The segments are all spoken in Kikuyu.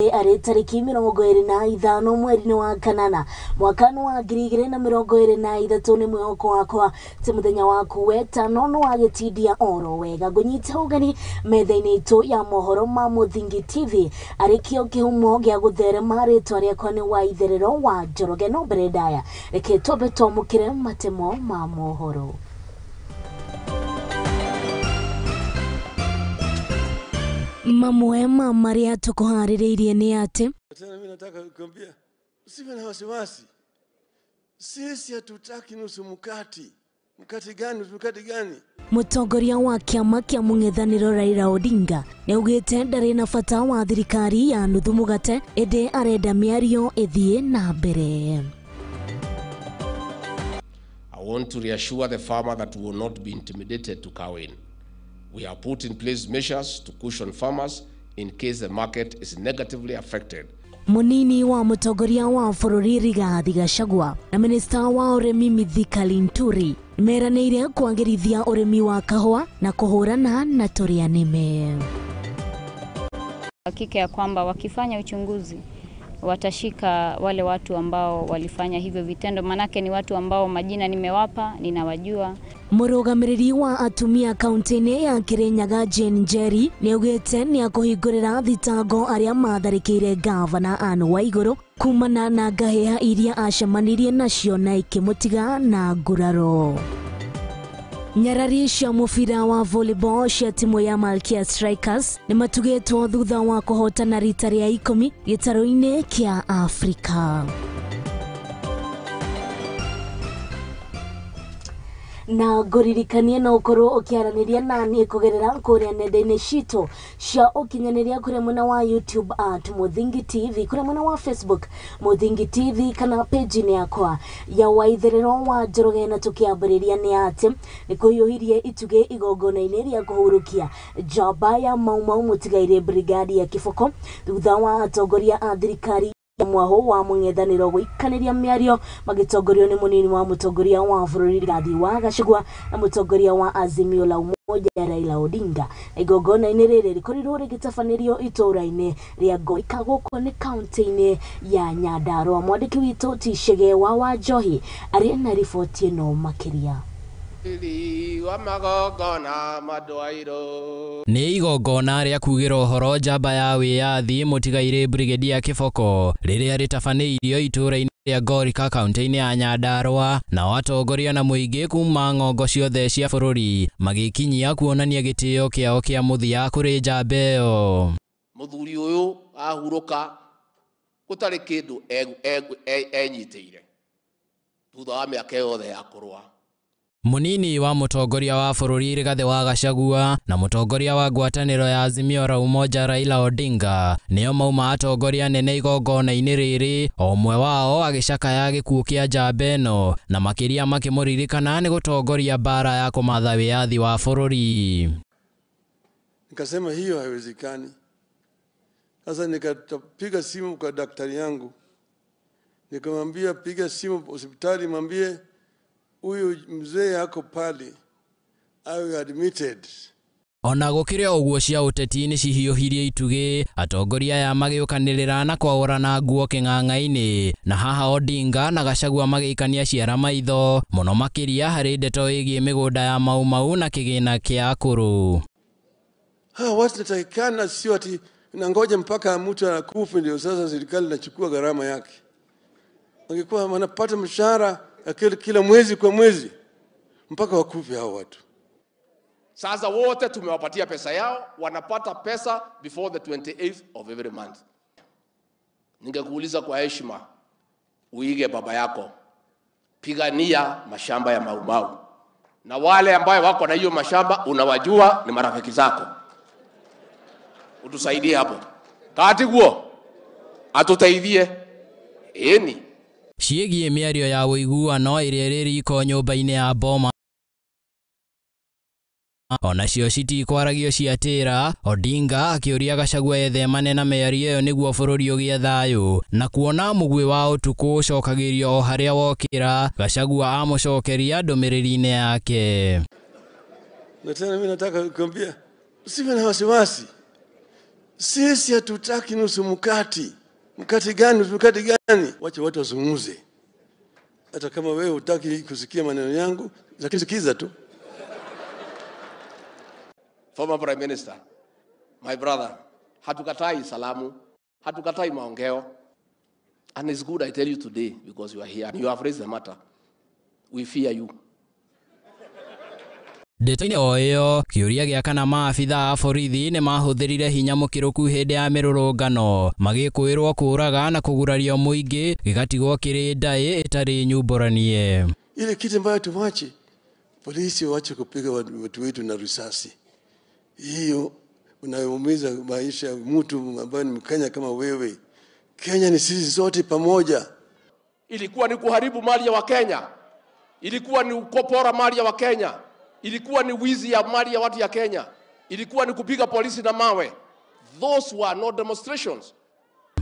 Arĩ tarĩki 25 mweri-inĩ wa kanana mwaka-inĩ wa 2023. Nĩ mwĩhoko wakwa ti mũthenya waku wetano nĩ wagĩtindia oro wega. Ngũnyita ũgeni metha-inĩ itũ ya mohoro ma Mũthingi TV, arĩ kĩo kĩhumo gĩa gũtherema. Rĩtwa rĩakwa nĩ wa Itherero wa Njoroge. No mbere ndaya, reke twambe twamũkĩre matemo ma mohoro. Mamwe ma marĩa tũkũharĩrĩirie nĩ atĩ Tena mimi nataka kuambia usiwe na wasiwasi. Sisi hatutaki nusu mkati. Mkati gani? Nusu mkati gani? Mũtongoria wa kĩama kĩa mũng'ethanĩro Raila Odinga nĩaugĩte ndarĩ na bata wa thirikari ya nuthu mũgate, ĩndĩ arenda mĩario ĩthiĩ na mbere. I want to reassure the farmer that we will not be intimidated to cow in. We have put in place measures to cushion farmers in case the market is negatively affected. Munini wa mũtongoria wa bũrũri Rigathi Gachagua na minista wa ũrĩmi Mithika Linturi meranĩire kwagĩrithia ũrĩmi wa kahũa na kũhũrana na tũrĩa nĩme. Hakika ya kwamba wakifanya uchunguzi watashika wale watu ambao walifanya hivyo vitendo, manake ni watu ambao majina nimewapa, ninawajua. Mũrũgamĩrĩri wa atumia kaunti-inĩ ya Kirinyaga Jane Njeri nĩaugĩte nĩakũhingũrĩra thitango arĩa matharĩkĩire gavana Anne Waigũrũ kumana na ngahĩha iria acemanirie nacio na ikĩmũtiga na nguraro. Nyarari cia mũbira wa volleyball cia timu ya Malkia Strikers nĩmatugĩtwo thutha wa kũhotana rita rĩa 10 gĩtarũ-inĩ kĩa Afrika. Na ngũririkanie no ũkorwo ũkĩaranĩria na niĩ kũgerera kũrĩa nenda-inĩ citũ cia ũkinyanĩria, kũrĩa mwena wa YouTube at Mũthingi TV, kũrĩa mwena wa Facebook Mũthingi TV, kana page-inĩ yakwa ya Waitherero wa Njoroge. Na tũkĩambĩrĩria nĩ atĩ nĩ kũhiũhirie itugĩ igongona-inĩ rĩa kũhurũkia njamba ya Mau Mau mũtigairĩ brigadi ya Kiboko thutha wa atongoria a thirikari mwaho wa mũng'ethanĩro gũikanĩria mĩario magĩtongorio nĩ mũnini wa mũtongoria wa bũrũri Rigathi wa Gachagua na mũtongoria wa Azimio la Umoja Raila Odinga. Igongona-inĩ rĩrĩ rĩkorirwo rĩgĩtabanĩrio itũũra-inĩ rĩa Ngoika gũkũ nĩ kaunti-inĩ ya Nyandarua. Mwandĩki witũ Tishege wa Wanjohi arĩ na riboti ĩno makĩria. Nĩ igongona rĩa kugĩra ũhoro njamba ya wĩyathi mũtigairĩ Brigedia Kiboko rĩrĩa rĩtabanĩirio itũũra-inĩ rĩa Ngorika kaunti-inĩ ya Nyandarua, nao atongoria na mũingĩ kuma ng'ongo ciothe cia bũrũri magĩkinyia kuonania gĩtĩo kĩao kĩa mũthia kũrĩ njamba ĩyo. Mũthuri ũyũ ahurũka gũtarĩ kĩndũ enyitĩire thutha wa mĩaka yothe ya kũrũa. Munini wa mũtongoria wa bũrũri Rigathi wa Gachagua na mũtongoria wa ngwatanĩro ya Azimio la Umoja Raila Odinga nĩo mauma atongoria nene igongona-inĩ rĩrĩ, o ũmwe wao agĩcakaya gĩkuũ kĩa njamba ĩno na makĩria makĩmũririkana nĩ gũtongoria mbara ya kũmatha wĩyathi wa bũrũri. Nikasema hiyo haiwezekani. Sasa nikapiga simu kwa daktari yangu, nikamwambia piga simu hospitali, mwambie huyu mzee yako pale awe admitted. Ona gũkĩrĩ o ũguo cia ũteti nĩ cihiũhirie itugĩ, atongoria aya magĩũkanĩrĩra na kwaũrana nguo kĩng'ang'a-inĩ, na haha Odinga na Gachagua magĩikania ciara maitho mũno makĩria harĩ ndeto ĩgiĩ mĩgũnda ya Mau Mau na kĩgĩna kĩa akũrũ. Hawa watu natakikana, sio ati nangoja mpaka mtu anakufa ndio sasa serikali inachukua gharama yake. Wangekuwa wanapata mshahara kila mwezi kwa mwezi mpaka wakufe hao watu. Sasa wote tumewapatia pesa yao, wanapata pesa before the 28th of every month. Ningekuuliza kwa heshima, uige baba yako, pigania mashamba ya Mau Mau. Na wale ambao wako na hiyo mashamba unawajua ni marafiki zako. Utusaidie hapo. Katiguo atuteithie. Eni ciĩgiĩ mĩario ya ũiguano ĩrĩa ĩrĩ riko nyũmba-inĩ ya Boma onacio citikwaragio ciatĩra. Odinga akĩũria Gachagua ethemane na mĩario ĩyo nĩguo bũrũri ũgĩe thayũ, na kuona mũguĩ wa ũtukũ ũcokagĩrio o harĩa wokĩra, Gachagua amũcokeria ndũmĩrĩri-inĩ yake. Na tena mimi nataka kuambia usiwe na wasiwasi. Sisi hatutaki nusu mkati. Mkati gani? Nusu mkati gani? Wacha watu wazungumze. Hata kama wewe hutaki kusikia maneno yangu, lakini sikiza tu. Former Prime Minister, my brother, hatukatai salamu, hatukatai maongeo. And it's good I tell you today because you are here and you have raised the matter. We fear you. Ndeto-inĩ o ĩyo kĩũria gĩa kana maabitha a borithi nĩ mahũthĩrire hinya mũkĩrũku hĩndĩ ya mĩrũrũngano magĩkwĩrwo kũũraga na kũgurario mũingĩ gĩgatigwo kĩrĩ ndaĩ ĩtarĩ nyumbũranie. Ile kitu ambayo tuwache, polisi waache kupiga watu wetu na risasi. Hiyo unaumiza maisha ya mtu ambaye ni Mkenya kama wewe. Kenya ni sisi sote pamoja. Ilikuwa ni kuharibu mali ya Wakenya, ilikuwa ni kupora mali ya Wakenya, ilikuwa ni wizi ya mali ya watu ya Kenya, ilikuwa ni kupiga polisi na mawe. Those were not demonstrations.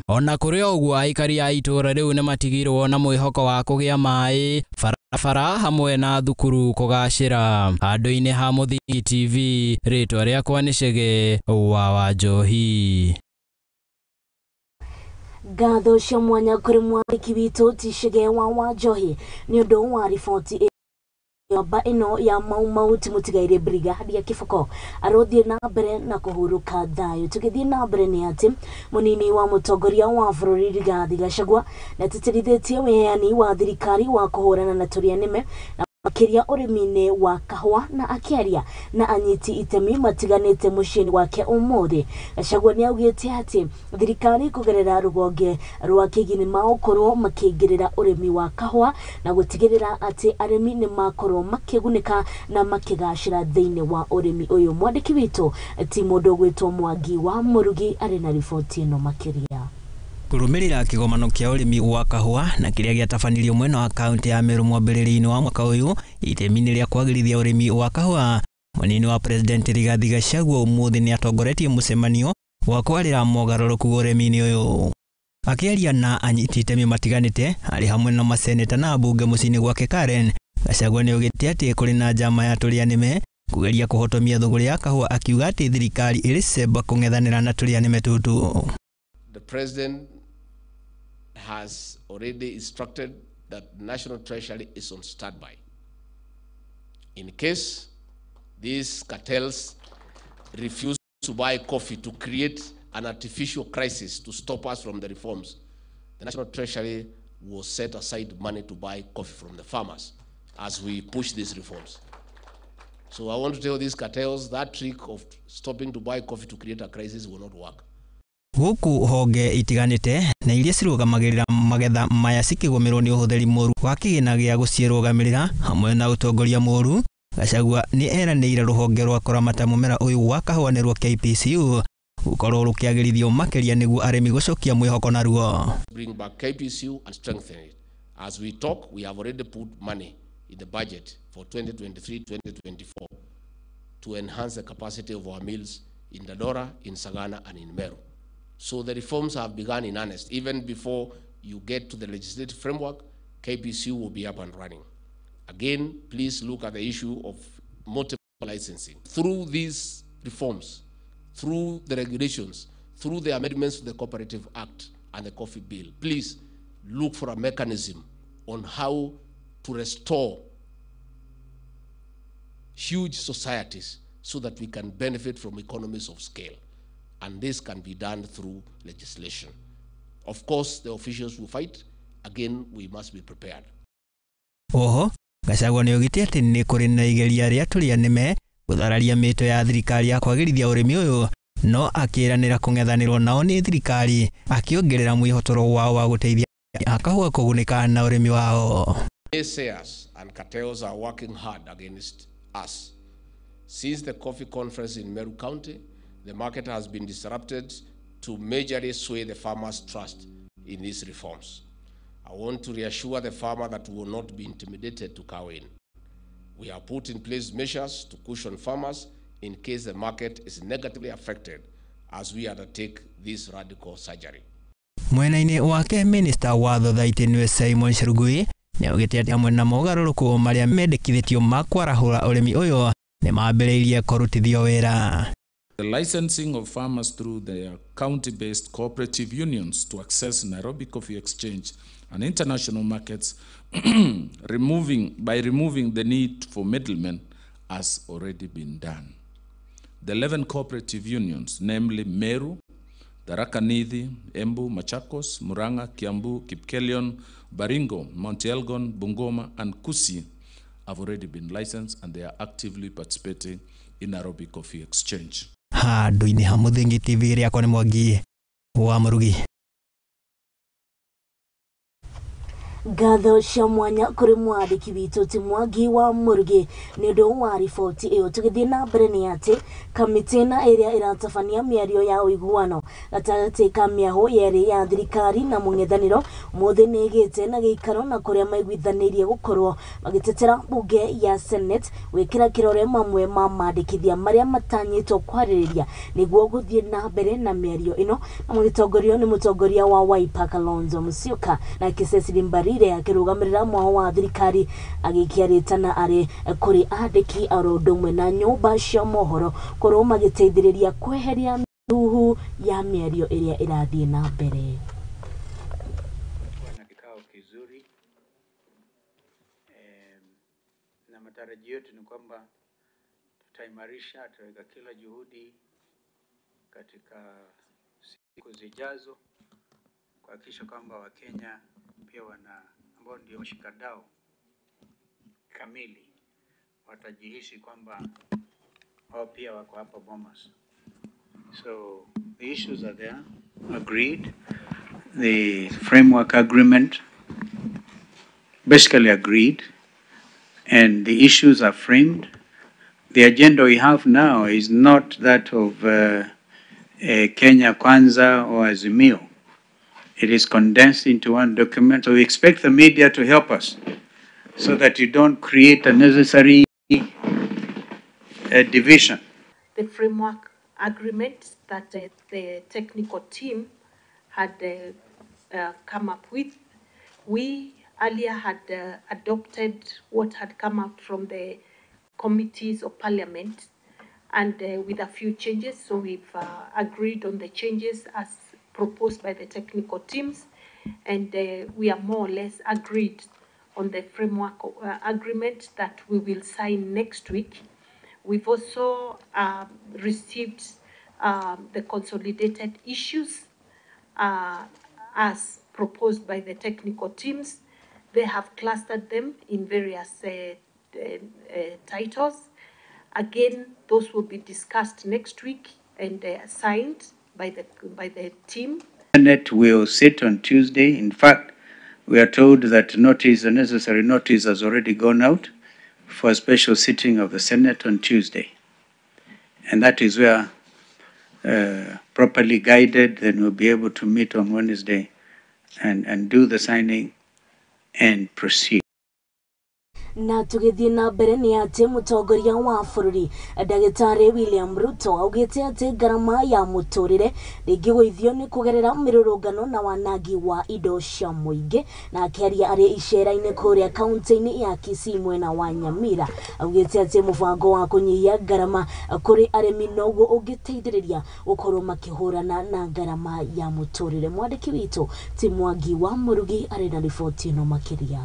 Ona kũrĩ o ũguo aikari a itũũra rĩu nĩ matigirwo na mwĩhoko wa kũgĩa maĩ, barabara hamwe na thukuru kũgacĩra. Handũ-inĩ ha Mũthingi TV, rĩtwa rĩakwa nĩ Chege wa Wanjohi. Ngatho cia mwanya kũrĩ mwandĩki witũ ti Chege wa Wanjohi nĩ ũndũ wa riboti nyũmba ĩno ya Mau Mau ti mũtigairĩ brigadi ya kĩboko arothiĩ na mbere na kũhurũka thayũ. Tũgĩthiĩ na mbere nĩ atĩ mũnini wa mũtongoria wa bũrũri Rigathi Gachagua nĩatĩtĩrithĩtie wĩheani wa thirikari wa kũhũrana na tũrĩa nĩme na makĩria ũrĩmi-inĩ wa kahũa na akĩaria na anyiti itemi matiganĩte mũciĩ-inĩ wake ũmũthĩ. Gachagua nĩaugĩte atĩ thirikari kũgerera rũhonge rwa kĩgini magũkorwo makĩingĩrĩra ũrĩmi wa kahũa na gũtigĩrĩra atĩ arĩmi nĩmakorwo makĩgunĩka na makĩgacĩra thĩinĩ wa ũrĩmi ũyũ. Mwandĩki witũ ti mũndũ ũgwĩtwo Mwangi wa Mũrugi arĩ na riboti ĩno makĩria. Kũrũmĩrĩra kĩgomano kĩa ũrĩmi wa kahũa na kĩrĩa gĩatabanirio mwena wa kaunti ya Meru mwambĩrĩrio-inĩ wa mwaka ũyũ itemi-inĩ rĩa kwagĩrithia ũrĩmi wa kahũa, mũnini wa President Rigathi Gachagua ũmũthĩ nĩatongoretie mũcemanio wa kwarĩra mogarũrũku ũrĩmi-inĩ ũyũ. Akĩaria na anyiti itemi matiganĩte arĩ hamwe na maseneta na ambunge mũciĩ-inĩ gwake Karen, Gachagua nĩaugĩte atĩ kũrĩ na njama ya tũrĩa nĩme kũgeria kũhotomia thũgũrĩ ya kahũa, akiuga atĩ thirikari ĩrĩ cemba kũng'ethanĩra na tũrĩa nĩme tũtũ. The president has already instructed that National Treasury is on standby in case these cartels refuse to buy coffee to create an artificial crisis to stop us from the reforms. The National Treasury will set aside money to buy coffee from the farmers as we push these reforms. So I want to tell these cartels that trick of stopping to buy coffee to create a crisis will not work. Gũkũ honge itiganĩte na iria cirũgamagĩrĩra magetha maya cikĩgũmĩrwo nĩ ũhũthĩri mũru wa kĩgĩna gĩa gũcirũgamĩrĩra hamwe na ũtongoria mũru, Gachagua nĩ eranĩire rũhonge rwa kũramata mũmera ũyũ wa kahũa nĩruo KPCU gũkorwo rũkĩagĩrithio makĩria nĩguo arĩmi gũcokia mwĩhoko naruo. Bring back KPCU and strengthen it. As we talk, we have already put money in the budget for 2023-2024 to enhance the capacity of our mills in Dandora, in Sagana, and in Meru. So the reforms have begun in earnest. Even before you get to the legislative framework, KPCU will be up and running. Again, please look at the issue of multiple licensing. Through these reforms, through the regulations, through the amendments to the Cooperative Act and the Coffee Bill, please look for a mechanism on how to restore huge societies so that we can benefit from economies of scale. And this can be done through legislation. Of course, the officials will fight. Again, we must be prepared. Oho, Gachagua nĩaugĩte atĩ nĩ kũrĩ na igeria rĩa tũrĩa nĩme gũthararia mĩto ya thirikari ya kwagĩrithia ũrĩmi ũyũ, no akĩĩranĩra kũng'ethanĩrwo nao nĩ thirikari, akĩongerera mwĩhotoro wao wa gũteithia akahũa kũgunĩka na ũrĩmi wao. Naysayers and cartels are working hard against us. Since the coffee conference in Meru County, the market has been disrupted to majorly sway the farmers' trust in these reforms. I want to reassure the farmer that we will not be intimidated to cow in. We have put in place measures to cushion farmers in case the market is negatively affected as we undertake this radical surgery. Mwena-inĩ wake Minister wa Thothaitĩ nĩwe Simon Chelugui nĩaugĩte atĩ hamwe na mogarũrũku marĩa mendekithĩtio ma kwarahũra ũrĩmi ũyũ nĩmambĩrĩirie kũrutithio wĩra. The licensing of farmers through their county-based cooperative unions to access Nairobi Coffee Exchange and international markets, by removing the need for middlemen, has already been done. The 11 cooperative unions, namely Meru, Tharaka Nithi, Embu, Machakos, Murang'a, Kiambu, Kipkelion, Baringo, Mount Elgon, Bungoma, and Kisii, have already been licensed and they are actively participating in Nairobi Coffee Exchange. Handũ-inĩ ha Mũthingi TV rĩakwa nĩ Mwangi wa Mũrugi. Ngatho cia mwanya kũrĩ mwandĩki witũ ti Mwangi wa Mũrugi nĩ ũndũ wa riboti ĩyo. Tũgĩthiĩ na mbere nĩ atĩ kamĩtĩ na ĩrĩa ĩratabania mĩario ya ũiguano gatagatĩ ka mĩahũ yerĩ ya thirikari na mũng'ethanĩro ũmũthĩ nĩ ĩgĩte na gĩikaro na kũrĩa maiguithanĩirie gũkorwo magĩtetera mbunge ya Senate gwĩkĩra kĩrore mamwe ma mandĩkithia marĩa matanyĩtwo kwarĩrĩria nĩguo gũthiĩ na mbere na mĩario ĩno, na magĩtongorio nĩ mũtongoria wa Wiper Kalonzo Musyoka na Cecily Mbarire akĩrũgamĩrĩra mwaho wa thirikari agĩikia rĩtana arĩ kũrĩ andĩki oro ũndũ ũmwe na nyũmba cia mohoro korwo magĩteithĩrĩria kweheria mĩhuhu ya mĩario ĩrĩa ĩrathiĩ na mbere. Na kikao kizuri na matarajio yetu ni kwamba tutaimarisha, tutaweka kila juhudi katika siku zijazo kuhakikisha kwamba Wakenya pia wana ambao ndio washikadau kamili watajihisi kwamba wao pia wako hapa Bomas. So the issues are there, agreed. The framework agreement basically agreed, and the issues are framed. The agenda we have now is not that of Kenya Kwanza or Azimio. It is condensed into one document. So we expect the media to help us so that you don't create unnecessary division. The framework agreement that the technical team had come up with, we earlier had adopted what had come up from the committees of parliament, and with a few changes. So we've agreed on the changes as proposed by the technical teams, and we are more or less agreed on the framework agreement that we will sign next week. We've also received the consolidated issues as proposed by the technical teams. They have clustered them in various titles. Again, those will be discussed next week and signed by the team. Senate will sit on Tuesday. In fact, we are told that notice, the necessary notice has already gone out for a special sitting of the Senate on Tuesday. And that is where, properly guided, then we'll be able to meet on Wednesday and do the signing and proceed. Na tũgĩthiĩ na mbere nĩ atĩ mũtongoria wa bũrũri ndagĩtarĩ William Ruto augĩte atĩ ngarama ya mũtũrĩre ndĩngĩgũithio nĩ kũgerera mĩrũrũngano na wanangi wa indo cia mũingĩ. Na akĩaria arĩ icera-inĩ kũrĩa kaunti-inĩ ya Kisii mwena wa Nyamira, augĩte atĩ mũbango wa kũnyihia ngarama kũrĩ arĩmi noguo ũngĩteithĩrĩria gũkorwo makĩhũrana na ngarama ya mũtũrĩre. Mwandĩki witũ ti Mwangi wa Mũrugi arĩ na riboti ĩno makĩria.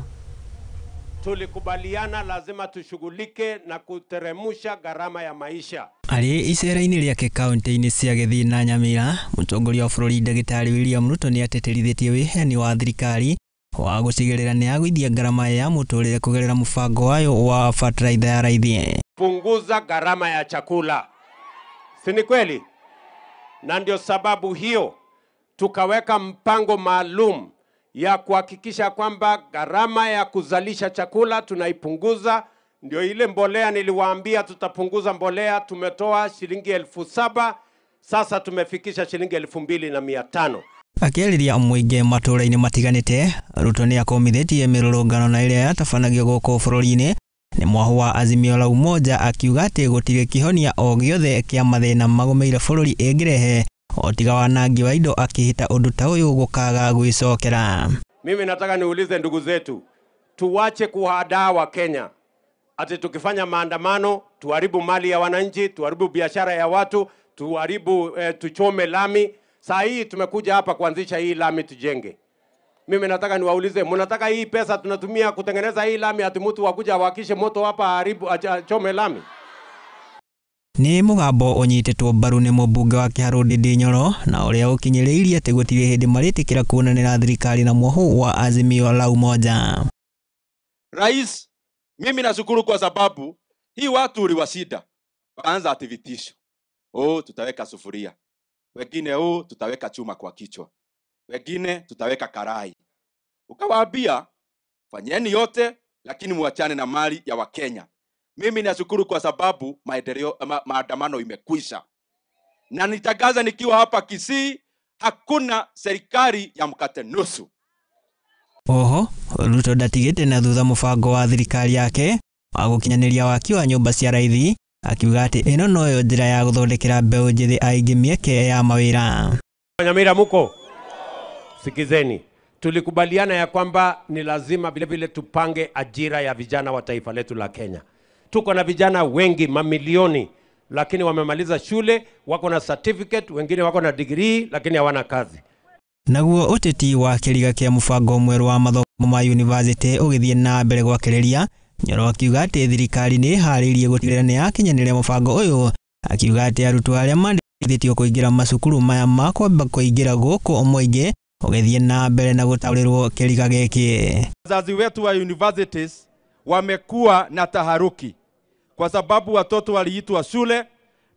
Tulikubaliana lazima tushughulike na kuteremusha gharama ya maisha. Arĩ icera-inĩ rĩake kaunti-inĩ cia Gĩthii na Nyamira, mũtongoria wa bũrũri ndagĩtarĩ William Ruto nĩ atĩtĩrithĩtie wĩheani wa thirikari wa gũtigĩrĩra nĩ yagũithia ngarama ya mũtũrĩre kũgerera mũbango wayo wa bataraitha ya raithi. Punguza gharama ya chakula, si ni kweli? Na ndio sababu hiyo tukaweka mpango maalum ya kuhakikisha kwamba gharama ya kuzalisha chakula tunaipunguza. Ndio ile mbolea niliwaambia tutapunguza mbolea, tumetoa shilingi 7,000, sasa tumefikisha shilingi 2,500. Akĩarĩria mũingĩ matũũra-inĩ matiganĩte, Ruto nĩ akomithĩtie mĩrũrũngano na ĩrĩa yatabanagio gũkũ bũrũri-inĩ nĩ mwahu wa Azimio la Umoja, akiuga atĩ gũtirĩ kĩhonia o gĩothe kĩa mathĩna magũmĩire bũrũri ĩngĩrehe o tiga wanangi wa indo, akĩhĩta ũndũ ta ũyũ gũkaga gwĩcokera. Mimi nataka niulize ndugu zetu, tuwache kuhadaa wa Kenya ati tukifanya maandamano tuharibu mali ya wananchi, tuharibu biashara ya watu, tuharibu, tuchome lami. Saa hii tumekuja hapa kuanzisha hii lami tujenge. Mimi nataka niwaulize, mnataka hii pesa tunatumia kutengeneza hii lami ati mtu wakuja awakishe moto hapa haribu achome lami? Nĩ mũgambo ũnyitĩtwo mbaru nĩ mũmbunge wa Kĩharũ Ndindi Nyoro na ũrĩa ũkinyĩrĩirie atĩ gũtirĩ hĩndĩ marĩtĩkĩra kuonanĩra thirikari na mwoho wa Azimio la Umoja. Rais, mimi nashukuru kwa sababu hii watu uliwashinda. Wakaanza ati vitisho. Oh, tutaweka sufuria. Wengine oh, tutaweka chuma kwa kichwa. Wengine tutaweka karai. Ukawaambia fanyeni yote lakini muachane na mali ya Wakenya. Mimi nashukuru kwa sababu maandamano imekwisha. Na nitangaza nikiwa hapa Kisii, hakuna serikali ya mkate nusu. Oho, Ruto ndatigĩte na thutha mũbango wa thirikari yake wa gũkinyanĩria waki wa nyũmba cia raithi, akiuga atĩ ĩno noyo njĩra ya gũthondekera mbeũ njĩthĩ aingĩ mĩeke ya mawĩra. Nyamira muko, sikizeni. Tulikubaliana ya kwamba ni lazima vile vile tupange ajira ya vijana wa taifa letu la Kenya. Tuko na vijana wengi mamilioni, lakini wamemaliza shule, wako na certificate, wengine wako na degree, lakini hawana kazi. Naguo ũteti wa kĩriga kĩa mũbango mwerũ wa mathomo ma university ũgĩthiĩ na mbere gwakĩrĩria, Nyoro akiuga atĩ thirikari nĩ ĩharĩirie gũtigĩrĩra nĩ yakinyanĩria mũbango ũyũ, akiuga atĩ arutwo arĩa mandĩkithĩtio kũingĩra macukuru maya makwamba kũingĩra gũkũ mũingĩ ũgĩthiĩ na mbere na gũtaũrĩrwo kĩriga gĩkĩ. Wazazi wetu wa universities wamekuwa na taharuki kwa sababu watoto waliitwa shule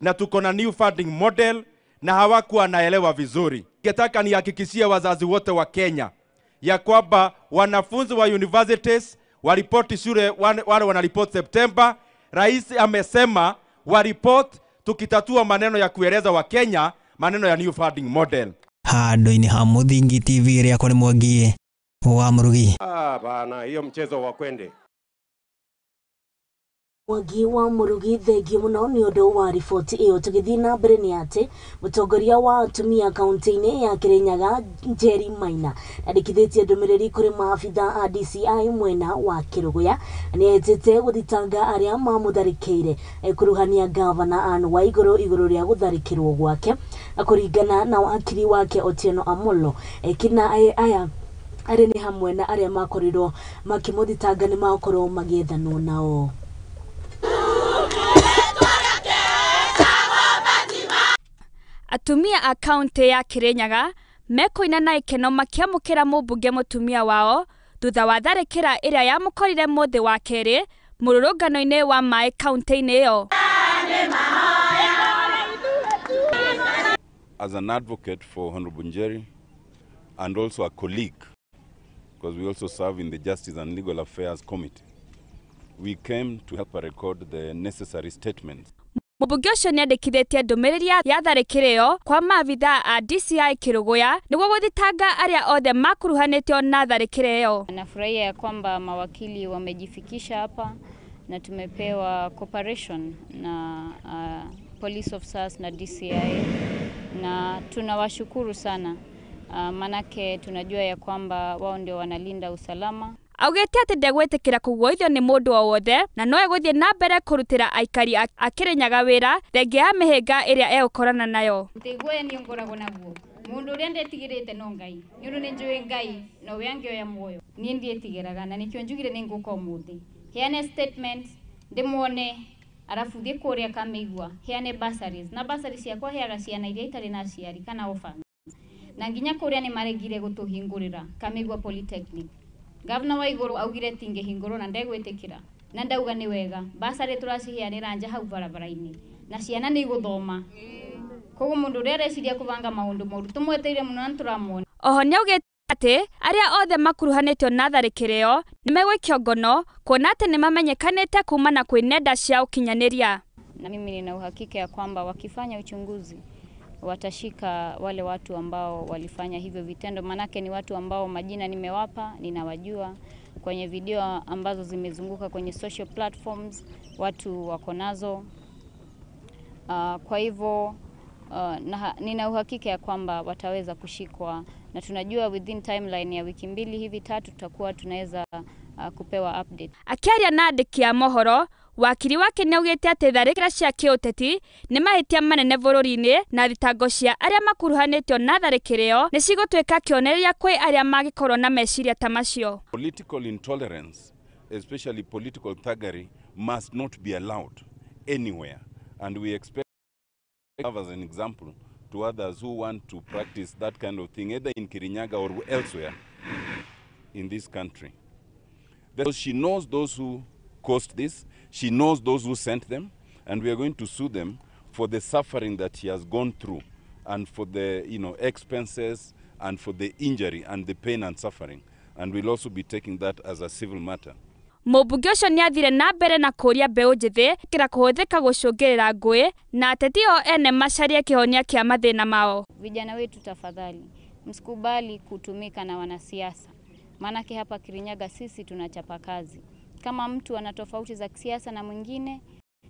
na tuko na new funding model na hawakuwa naelewa vizuri. Ningetaka nihakikishie wazazi wote wa Kenya ya kwamba wanafunzi wa universities waripoti shule, wale wanaripoti Septemba. Rais amesema waripoti, tukitatua maneno ya kueleza wa Kenya maneno ya new funding model. Handũ-inĩ ha Mũthingi TV rĩakwa nĩ Mwangi wa Mũrugi. Bana, hiyo mchezo wa kwende. Mwangi wa Mũrugi, thengiũ mũno nĩ ũndũ wa riboti ĩyo. Tũgĩthiĩ na mbere nĩ atĩ mũtongoria wa atumia kaunti-inĩ ya Kirinyaga Njeri Maina andĩkithĩtie ndũmĩrĩri kũrĩ maabitha a DCI mwena wa Kĩrũgũya. Nĩetĩte gũthitanga arĩa mamũtharĩkĩire kuruhania gavana Anne Waiguru igũrũ rĩa gũtharĩkĩrwo gwake, kũringana na wakiri wake Otieno Amollo. Kina aya arĩ nĩ hamwe na arĩa makorirwo makĩmũthitanga nĩ makorwo magĩethanwo nao. Atumia a kaunti ya Kirinyaga mekũina na ikeno makĩamũkĩra mũmbunge mũtumia wao thutha wa tharĩkĩra ĩrĩa yamũkorire mũthĩ wa kerĩ mũrũrũngano-inĩ wa maĩ kaunti-inĩ ĩyo. As an advocate for Honorable Njeri and also a colleague, because we also serve in the Justice and Legal Affairs Committee, we came to help her record the necessary statements. Mũmbunge ũcio nĩandĩkithĩtie ndũmĩrĩri ya tharĩkĩra ĩyo kwa maabitha a DCI Kĩrũgũya nĩguo gũthitanga arĩa othe makuruhanĩtio na tharĩkĩra ĩyo. Nafurahia ya kwamba mawakili wamejifikisha hapa na tumepewa cooperation na police officers na DCI, na tunawashukuru sana, manake tunajua ya kwamba wao ndio wanalinda usalama. Augĩte atĩ ndegwĩtĩkĩra kũguoithio nĩ mũndũ o wothe na no egũthiĩ na mbere kũrutĩra aikari a Kĩrĩnyaga wĩra thengia ya mĩhĩnga ĩrĩa egũkorana nayo. Guoya niĩ ngoragwo naguo mũndũ ũrĩa ndetigĩrĩte no Ngai, nĩ ũndũ nĩ njũĩ Ngai nowe angĩoya muoyo. Niĩ ndiĩtigĩraga na nĩkĩo njugire nĩ ngũka ũmũthĩ heane statement ndĩmuone, arabu thiĩ kũrĩa kamĩigua heane bursaries, na bursaries ciakwa heaga ciana iria itarĩ na aciari kana orphans, na nginya kũrĩa nĩ maregire gũtũhingũrĩra Kamĩigua Polytechnic. Gavana Waiguru augire tingĩhingũrwo na ndegwĩtĩkĩra, na ndauga nĩ wega bursary tũraciheanĩra nja hau barabara-inĩ na ciana nĩ igũthoma. Koguo mũndũ ũrĩa areciria kũbanga maũndũ moru tũmweteire mũno na nĩtũramuona. Oho nĩaugĩte atĩ arĩa othe makuruhanĩtio na tharĩkĩra ĩyo nĩmegũikio ngono kuona atĩ nĩmamenyekanĩte kumana kwĩ nenda cia ũkinyanĩria. Na mimi nina uhakika ya kwamba wakifanya uchunguzi watashika wale watu ambao walifanya hivyo vitendo, manake ni watu ambao majina nimewapa, ninawajua kwenye video ambazo zimezunguka kwenye social platforms, watu wako nazo. Kwa hivyo nina uhakika ya kwamba wataweza kushikwa, na tunajua within timeline ya wiki 2 hivi 3 tutakuwa tunaweza kupewa update. Akiaria na andĩki a mohoro, Wakiri wake nĩaugĩte atĩ tharĩkĩra cia kĩũteti nĩ mahĩtia manene bũrũri-inĩ na thitango cia arĩa makuruhanĩtio na tharĩkĩra ĩyo nĩ cigũtuĩka kĩonereria kwĩ arĩa mangĩkorwo na meciria ta macio. Political intolerance, especially political thuggery, must not be allowed anywhere, and we expect as an example to others who want to practice that kind of thing either in Kirinyaga or elsewhere in this country. She knows those who caused this, she knows those who sent them, and we are going to sue them for the suffering that she has gone through and for the expenses and for the injury and the pain and suffering, and we'll also be taking that as a civil matter. Mũmbunge ũcio nĩathire na mbere na kũũria mbeũ njĩthĩ kĩra kũhũthĩka gũcũngĩrĩra ngũĩ na ateti o ene macarie kĩhonia kĩa mathĩna mao. Vijana wetu tafadhali, msikubali kutumika na wanasiasa. Maanake hapa Kirinyaga sisi tunachapa kazi. Kama mtu ana tofauti za kisiasa na mwingine,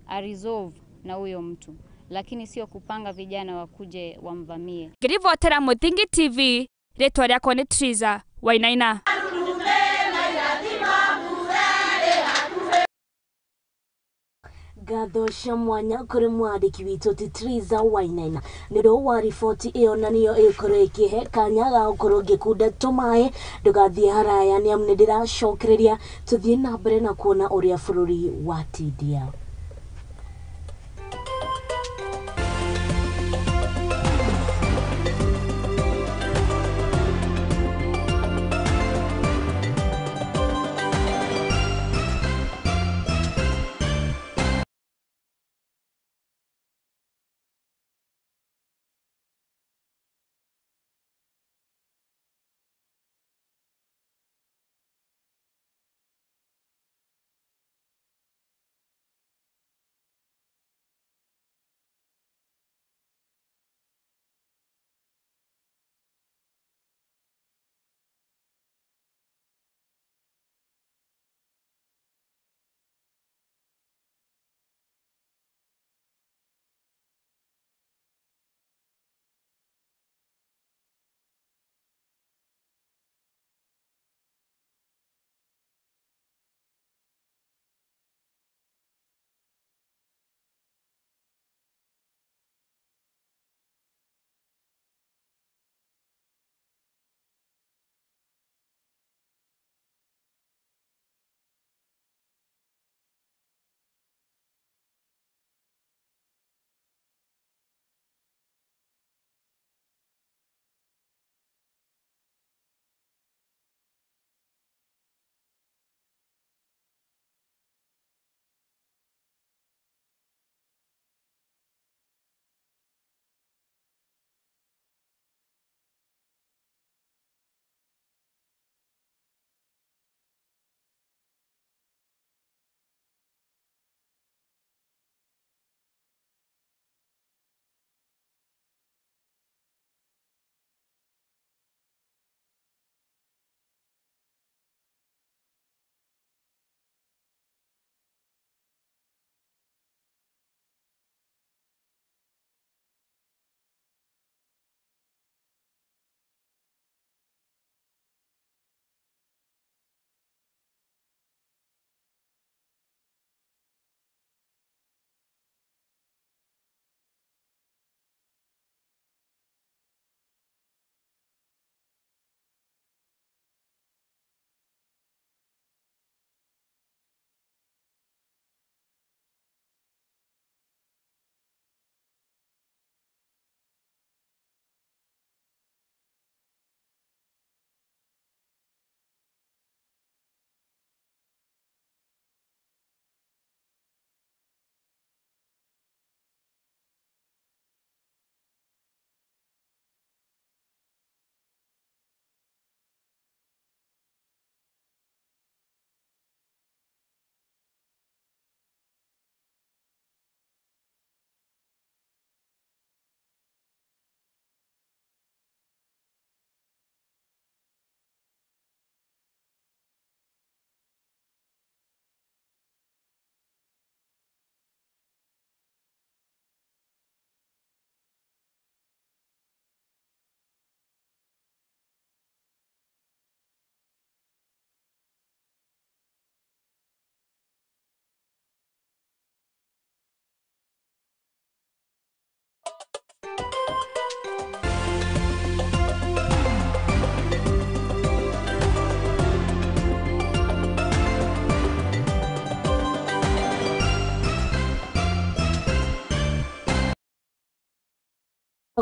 a resolve na huyo mtu, lakini sio kupanga vijana wakuje wamvamie. Ngiribotera Muthingi TV, rĩtwa rĩakwa nĩ Triza Wainaina. Ngatho cia mwanya kũrĩ mwandĩki witũ ti Triza Wainaina nĩ ũndũ wa riboti ĩyo, na nĩyo ĩkorwo ĩkĩhe kanya ga gũkorwo ngĩkunda tũmaĩ. Ndũgathiĩ haraya nĩ amu nĩ ndĩracokereria tũthiĩ na mbere na kuona ũrĩa bũrũri watindia.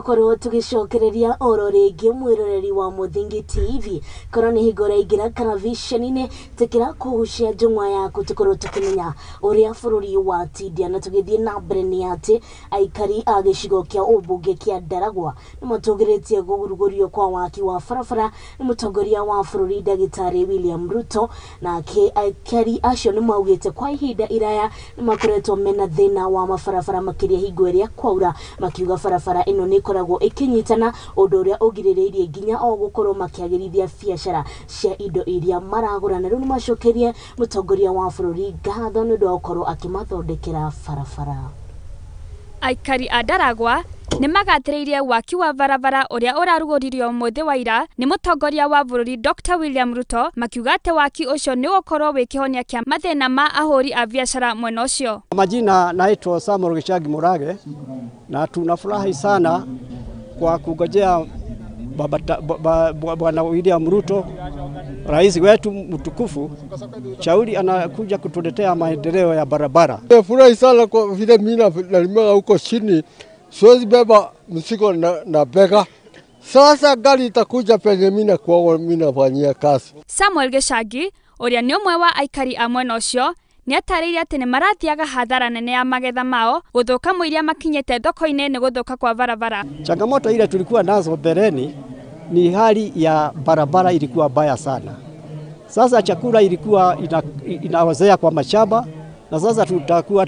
Korwo tugicokereria oro ringi mwiroreri wa Muthingi TV korwo ni hingo ũraingĩra karaviceni-inĩ tĩkĩra kũgucia njũng'wa yaku tũkorwo tũkĩmenya ũrĩa bũrũri watindia na tũgĩthiĩ na mbere nĩ atĩ aikari a gĩcigo kĩa ũmbunge kĩa Ndaragwa nĩ matũgĩrĩtie kũrugũrio kwa waki wa barabara nĩ mũtongoria wa bũrũri ndagĩtarĩ William Ruto nake aikari acio nĩ maugĩte kwa ihinda iraya nĩ makoretwo mena thĩna wa mabarabara makĩria hingo ĩrĩa kwaura makiuga barabara ĩno nĩ ĩkoragwo ĩkĩnyitana ũndũ ũrĩa ũgirĩrĩirie nginya o gũkorwo makĩagĩrithia biacara cia indo iria maragũra na rĩu nĩ macokerie mũtongoria wa bũrũri ngatho nĩ ũndũ wa gũkorwo akĩmathondekera barabara. Aikari a Ndaragwa nĩ magathĩrĩirie waki wa barabara ũrĩa ũrarugũririo ũmũthĩ wa ira nĩ mũtongoria wa bũrũri Dr. William Ruto makiuga atĩ waki ũcio nĩ ũgũkorwo wĩ kĩhonia kĩa mathĩna ma ahũri a biacara mwena ũcio. Majina naitwa Samuel Gichangi Murage na tunafurahi sana kwa kungojea Bwana William Ruto, rais wetu mtukufu, shauri anakuja kutuletea maendeleo ya barabara. Nafurahi sana kwa vile mimi nalima huko chini, siwezi beba mzigo na bega. Sasa gari itakuja penye mimi na kwa mimi nafanyia kazi. Samuel Gichangi ũrĩa nĩ ũmwe wa aikari a mwena ũcio nĩ atarĩirie atĩ nĩ marathiaga hathara nene ya magetha mao gũthũka mũiria makinyĩte thoko-inĩ nĩ gũthũka kwa barabara. Changamoto ile tulikuwa nazo mbeleni ni hali ya barabara ilikuwa mbaya sana. Sasa chakula ilikuwa inaozea kwa mashamba na sasa tutakuwa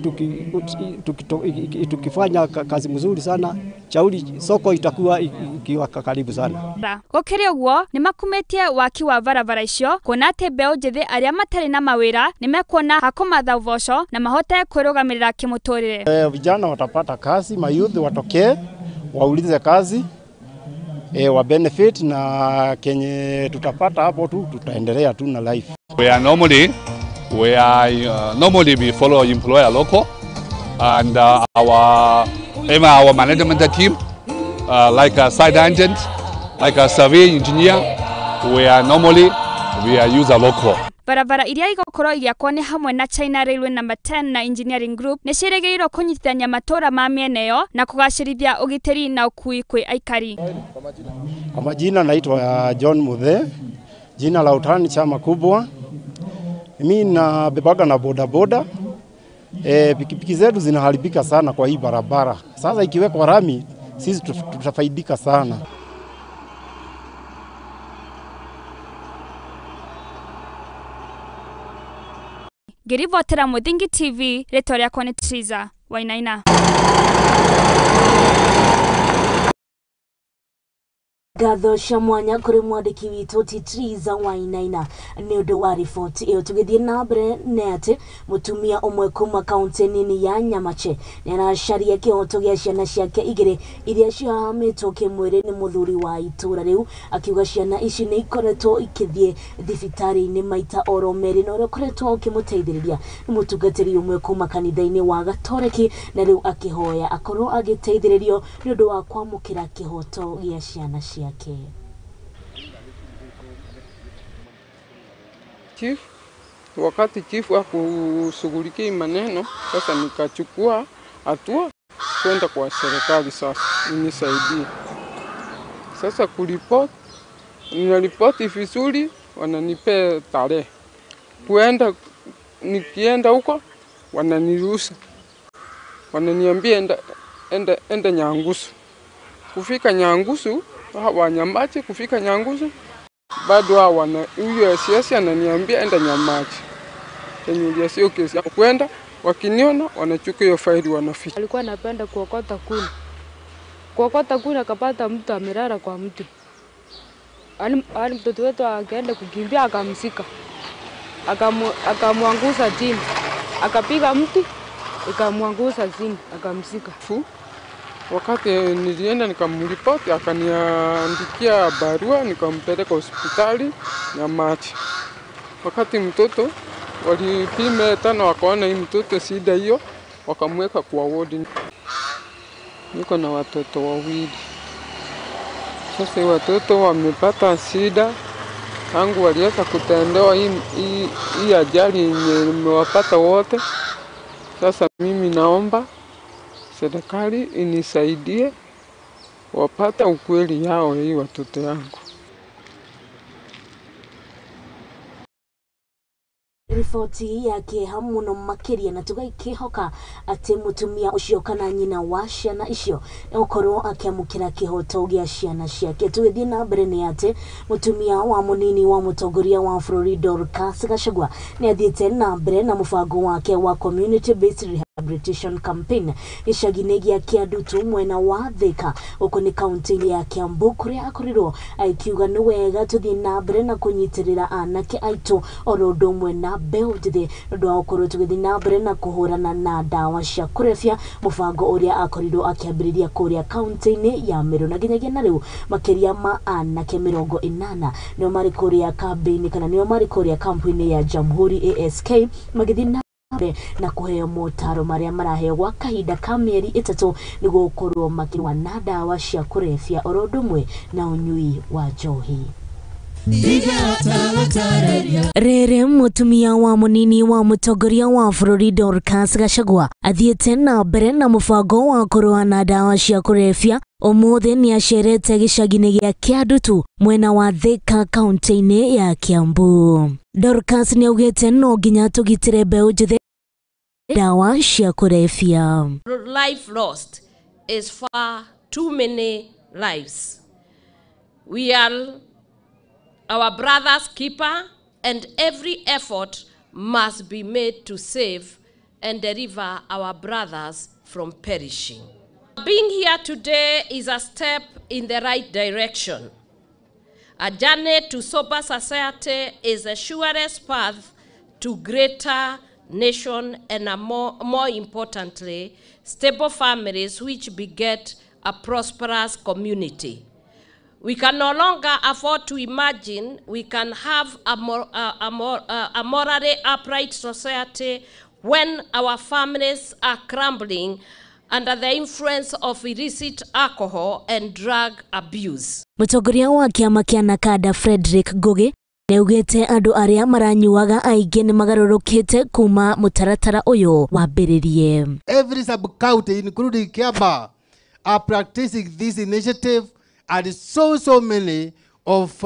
tukifanya kazi mzuri sana, chauri soko itakuwa ikiwa karibu sana. Gũkĩrĩ ũguo nĩ makumĩtie waki wa barabara icio kuona atĩ mbeũ njĩthĩ arĩa matarĩ na mawĩra nĩ mekuona hakũmatha ũboco na mahote kwĩrũgamĩrĩra kĩmũtũrĩre. Vijana watapata kazi, mayouth watokee waulize kazi, wa benefit na kenye tutapata hapo tu tutaendelea tu na life. We are normally we follow employer local and our management team like a site agent, like a survey engineer, we are normally we are user local. Barabara iria igũkorwo igĩakwo nĩ hamwe na China Railway number 10 na Engineering Group nĩ ciĩrĩgĩrĩirwo kũnyitithania matũũra ma mĩena ĩyo na kũgacĩrithia ũgitĩri na ũkuui kwĩ aikari. Kwa majina naitwa John Muthe, jina la utani chama kubwa. Mimi nabebaga na boda boda. Pikipiki zetu zinaharibika sana kwa hii barabara. Sasa ikiwekwa rami sisi tutafaidika sana. Ngĩribotera Muthingi TV, rĩtwa rĩakwa nĩ Triza Wainaina. Ngatho cia mwanya kũrĩ mwandĩki witũ ti Triza Wainaina nĩ ũndũ wa riboti ĩyo. Tũgĩthiĩ na mbere nĩ atĩ mũtumia ũmwe kuma kaunti nini ya Nyamache nĩ aracaria kĩhoto gĩa ciana ciake igĩrĩ iria ciahamĩtwo kĩmwĩrĩ nĩ mũthuri wa itũũra rĩu, akiuga ciana ici nĩ ikoretwo ikĩthiĩ thibitarĩ-inĩ maita oro merĩ na ũrĩa ũkoretwo ũkĩmũteithĩrĩria nĩ mũtungatĩri ũmwe kuma kanitha-inĩ wa Gatoreki, na rĩu akĩhoya akorwo agĩteithĩrĩrio nĩ ũndũ wa kwamũkĩra kĩhoto gĩa ciana ciake. Chief, wakati chief hakushughulikia maneno, sasa nikachukua hatua kwenda kwa serikali sasa inisaidie. Sasa kuripoti, ninaripoti vizuri, wananipea tarehe. Kuenda, nikienda huko wananiruhusu. Wananiambia enda Nyangusu. Kufika Nyangusu, Wanyamache, kufika Nyangusu bado wana huyo siasa ananiambia enda Nyamache. Yenye sio kesi kwenda, wakiniona wanachukua hiyo faili wanaficha. Alikuwa anapenda kuokota kuni. Kuokota kuni akapata mtu amelala kwa mti. Ali mtoto wetu akaenda kukimbia akamsika. Akamwangusa chini. Akapiga mti, ikamwangusa chini, akamsika. Wakati nilienda nikamripoti, akaniandikia barua, nikampeleka hospitali Nyamache. Wakati mtoto walipima tena wakaona hii mtoto shida hiyo, wakamweka kwa wodi. Niko na watoto wawili. Sasa watoto wamepata shida tangu walianza kutendewa hii ajali yenye imewapata wote. Sasa mimi naomba serikali inisaidie Wapata ukweli yao hii watoto yangu. Riboti ya kĩeha mũno makĩria na tũgakĩhoka atĩ mũtumia ũcio kana nyina wa ciana icio nĩgũkorwo akĩamũkĩra kĩhoto gĩa ciana ciake. Tũgĩthiĩ na mbere nĩ atĩ mũtumia wa mũnini wa mũtongoria wa bũrũri Dorcas Gachagua nĩ athiĩte na mbere na mũbango wake wa community based rehabilitation campaign gĩcagi-inĩ gĩa Kĩandutu mwena wa Thika gũkũ nĩ kaunti-inĩ ya Kiambu kũrĩa akorirwo akiuga nĩ wega tũthiĩ na mbere na kũnyitĩrĩra anake aitũ oro ũndũ ũmwe na mbeũ njĩthĩ nĩ ũndũ wa gũkorwo tũgĩthiĩ na mbere na kũhũrana na ndawa cia kũrebia, mũbango ũrĩa akorirwo akĩambĩrĩria kũrĩa kaunti-inĩ ya Meru. Na nginyagia na rĩu makĩria ma anake 80 nĩo marĩ kũrĩa kambĩ-inĩ kana nĩo marĩ kũrĩa kampu-inĩ ya Jamhuri ASK magĩthiĩ na mbere na kũheo motaro marĩa maraheo gwa kahinda ka mĩeri 3 nĩguo gũkorwo makĩrũa na ndawa cia kũrebia oro ũndũ ũmwe na ũnyui wa njohi. Rĩrĩ mũtumia wa mũnini wa mũtongoria wa bũrũri Dorcas Gachagua athiĩte na mbere na mũbango wa kũrũa na ndawa cia kũrebia, ũmũthĩ nĩ acerete gĩcagi-inĩ gĩa Kĩandutu mwena wa Thika kaunti-inĩ ya Kiambu. Dorcas nĩ augĩte no nginya tũgitĩre mbeũ njĩthĩ ndawa cia kũrebia. Life lost is far too many lives. We are our brother's keeper, and every effort must be made to save and deliver our brothers from perishing. Being here today is a step in the right direction. A journey to sober society is the surest path to greater nation and a more importantly, stable families which beget a prosperous community. We can no longer afford to imagine we can have a morally upright society when our families are crumbling under the influence of illicit alcohol and drug abuse. Mũtongoria wa kĩama kĩa Nakada Frederick Ngugi nĩaugĩte andũ arĩa maranyuaga aingĩ nĩ magarũrũkĩte kuma mũtaratara ũyũ wambĩrĩrie. Every sub-county including Kiambaa are practicing this initiative, and so many of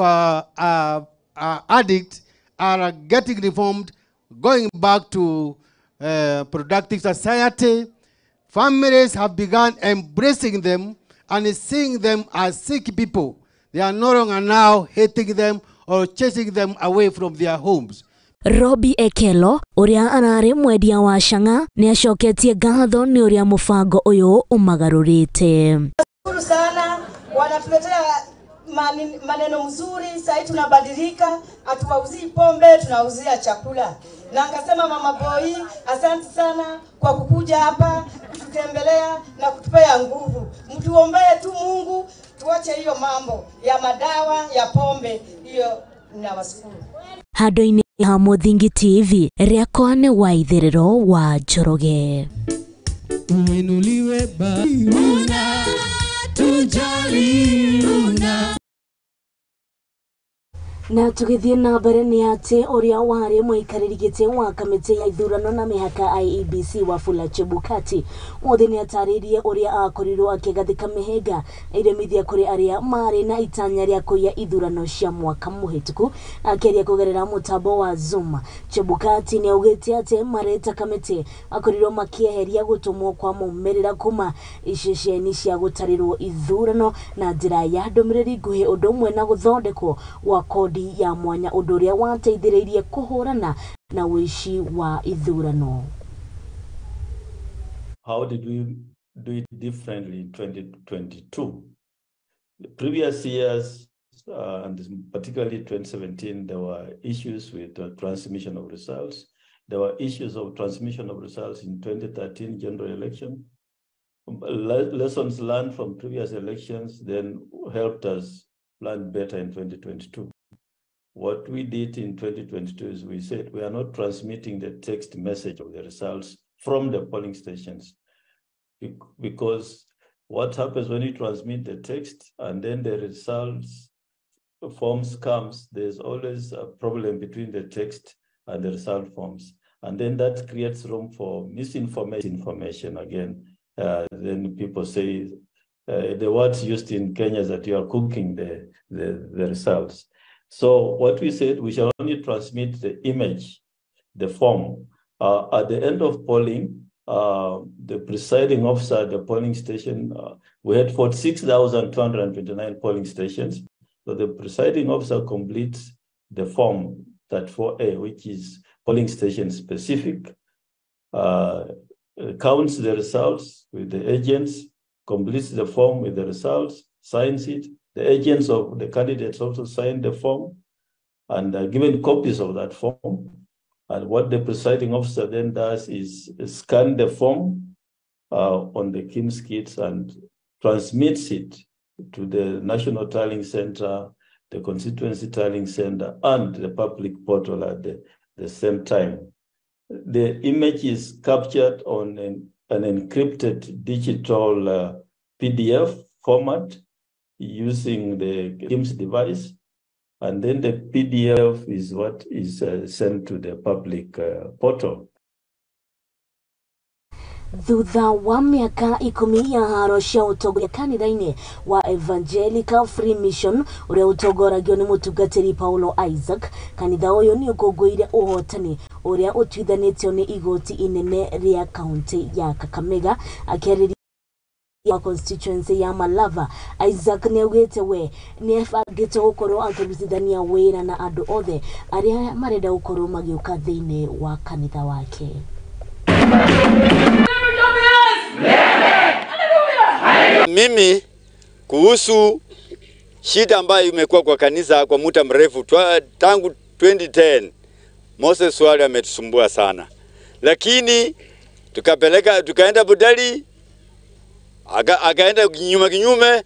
addicts are getting reformed, going back to productive society. Families have begun embracing them and seeing them as sick people. They are no longer now hating them or chasing them away from their homes. Robi Ekelo ũrĩa ararĩ mwendia wa cang'a nĩ acoketie ngatho nĩ ũrĩa mũbango ũyũ ũmagarũrĩte. Nashukuru sana, wanatuletea maneno mzuri. Sasa tunabadilika, hatuwauzii pombe, tunauzia chakula. Na nikasema Mama Boy, asante sana kwa kukuja hapa kututembelea na kutupea nguvu. Mtuombee tu Mungu tuache hiyo mambo ya madawa ya pombe hiyo. Nawashukuru. Handũ-inĩ ha Mũthingi TV, rĩakwa nĩ Waitherero wa Njoroge. Uinuliwe Baba, tujali una. Na tũgĩthiĩ na mbere nĩ atĩ ũrĩa warĩ mũikarĩri gĩtĩ wa kamĩtĩ ya ithurano na mĩhaka IEBC Wafula Chebukati ũmũthĩ nĩ atarĩirie ũrĩa akorirwo akĩgathĩka mĩhĩnga iremithia kũrĩ arĩa marĩ na itanya rĩa kũiya ithurano cia mwaka mũhĩtũku. Akĩaria kũgerera mũtambo wa Zoom, Chebukati nĩ augĩte atĩ marĩ ta kamĩtĩ akorirwo makĩeheria gũtũmwo kwa maumĩrĩra kuma iceceni cia gũtarĩrwo ithurano na njĩra ya ndũmĩrĩri nguhĩ ũndũ ũmwe na gũthondekwo gwa kodi ya mwanya ũndũ ũrĩa wateithĩrĩirie kũhũrana na ũici wa ithurano. How did we do it differently in 2022? The previous years, and particularly 2017, there were issues with the transmission of results. There were issues of transmission of results in 2013 general election. Lessons learned from previous elections then helped us plan better in 2022. What we did in 2022 is we said we are not transmitting the text message of the results from the polling stations, because what happens when you transmit the text and then the results forms comes, there's always a problem between the text and the result forms. And then that creates room for misinformation again. Then people say The words used in Kenya is that you are cooking the results. So what we said, we shall only transmit the image, the form. At the end of polling, the presiding officer at the polling station, we had 46,229 polling stations. So the presiding officer completes the form 34A, which is polling station specific, counts the results with the agents, completes the form with the results, signs it. The agents of the candidates also sign the form and are given copies of that form. And what the presiding officer then does is scan the form on the KIMS kits and transmits it to the National Tallying Center, the Constituency Tallying Center, and the public portal at the same time. The image is captured on an encrypted digital PDF format using the KIMS device. And then the PDF is what is sent to the public portal. Thutha wa miaka 10 ya haro cia utongoria kanitha-inĩ wa Evangelical Free Mission ũrĩa ũtongoragio nĩ mũtungatĩri Paulo Isaac, kanitha ũyũ nĩ ũkũngũĩire ũhotani ũrĩa ũtuithanĩtio nĩ igoti inene rĩa kaunti ya Kakamega. Akĩarĩria wa constituency ya Malava, Isaac nĩ augĩte we nĩ ebangĩte gũkorwo akĩrutithania wĩra na andũ othe arĩa marenda gũkorwo magĩũka thĩinĩ wa kanitha wake. Mimi kuhusu shida ambayo imekuwa kwa kanisa kwa muda mrefu tangu 2010, Moses Swali ametusumbua sana, lakini tukapeleka tukaenda Budali, akaenda kinyume,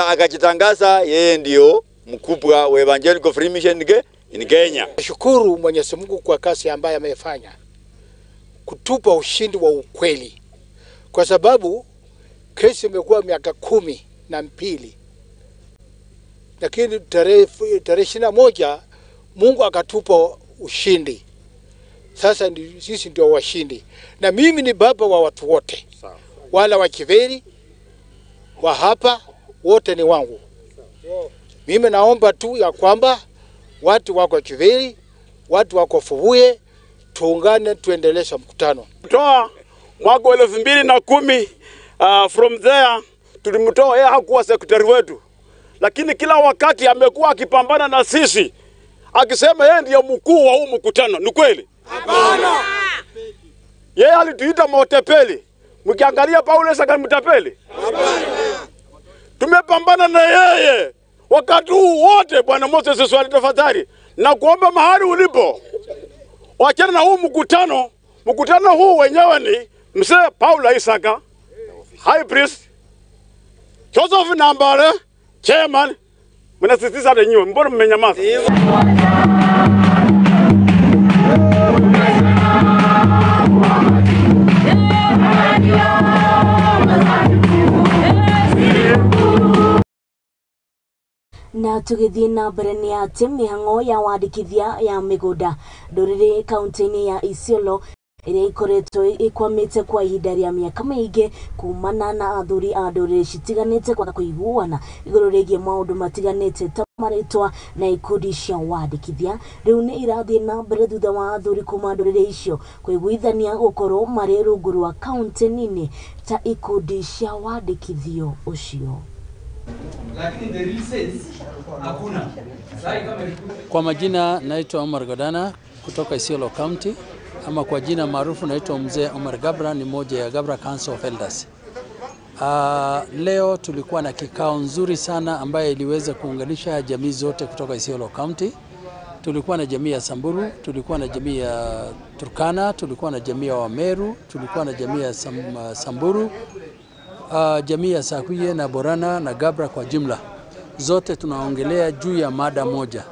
akajitangaza yeye ndio mkubwa wa Evangelical Free Mission in Kenya. Shukuru Mwenyezi Mungu kwa kazi ambayo amefanya kutupa ushindi wa ukweli, kwa sababu kesi imekuwa miaka 12, lakini tarehe 21 Mungu akatupa ushindi. Sasa sisi ndio washindi, na mimi ni baba wa watu wote, wala wa Kiveri wa hapa wote ni wangu. Mimi naomba tu ya kwamba watu wako Kiveri, watu wako Fubuye, tuungane tuendeleze mkutano. Toa mwaka 2010, from there tulimtoa yeye, hakuwa secretary wetu, lakini kila wakati amekuwa akipambana na sisi akisema yeye ndiye mkuu wa huu mkutano. Ni kweli? Hapana. Yeye alituita motepeli. Mkiangalia Paulo Isaka mtapeli? Hapana. Tumepambana na yeye wakati huu wote. Bwana Moses Swali, tafadhali na kuomba mahali ulipo, wachana na huu mkutano. Mkutano huu wenyewe ni mzee Paulo Isaka, High Priest, Joseph Nambale, Chairman. Mnasisitiza lenyewe, mbona mmenyamaza? Na tugithie na mbere ni ati mihango ya wandikithia ya migunda nduriri kaunti-inĩ ya Isiolo ĩrĩa ikoretwo ĩkwamĩte kwa ihinda rĩa mĩaka mĩingĩ kumana na athuri a ndũrĩrĩ citiganĩte kwaga kũiguana igũrũ rĩgiĩ maũndũ matiganĩte ta marĩtwa na ikundi cia wandĩkithia. Rĩu nĩ irathiĩ na mbere thutha wa athuri kuma ndũrĩrĩ icio kũiguithania gũkorwo marĩ rungu rwa kaunti nini ta ikundi cia wandĩkithio ũcio. Lakini the real sense hakuna. Kwa majina naitwa Omar Godana kutoka Isiolo County, ama kwa jina maarufu naitwa Mzee Omar Gabra, ni moja ya Gabra Council of Elders. Leo tulikuwa na kikao nzuri sana ambaye iliweza kuunganisha jamii zote kutoka Isiolo County. Tulikuwa na jamii ya Samburu, tulikuwa na jamii ya Turkana, tulikuwa na jamii ya Wameru, tulikuwa na jamii ya Samburu, jamii ya Sakuye na Borana na Gabra kwa jumla. Zote tunaongelea juu ya mada moja.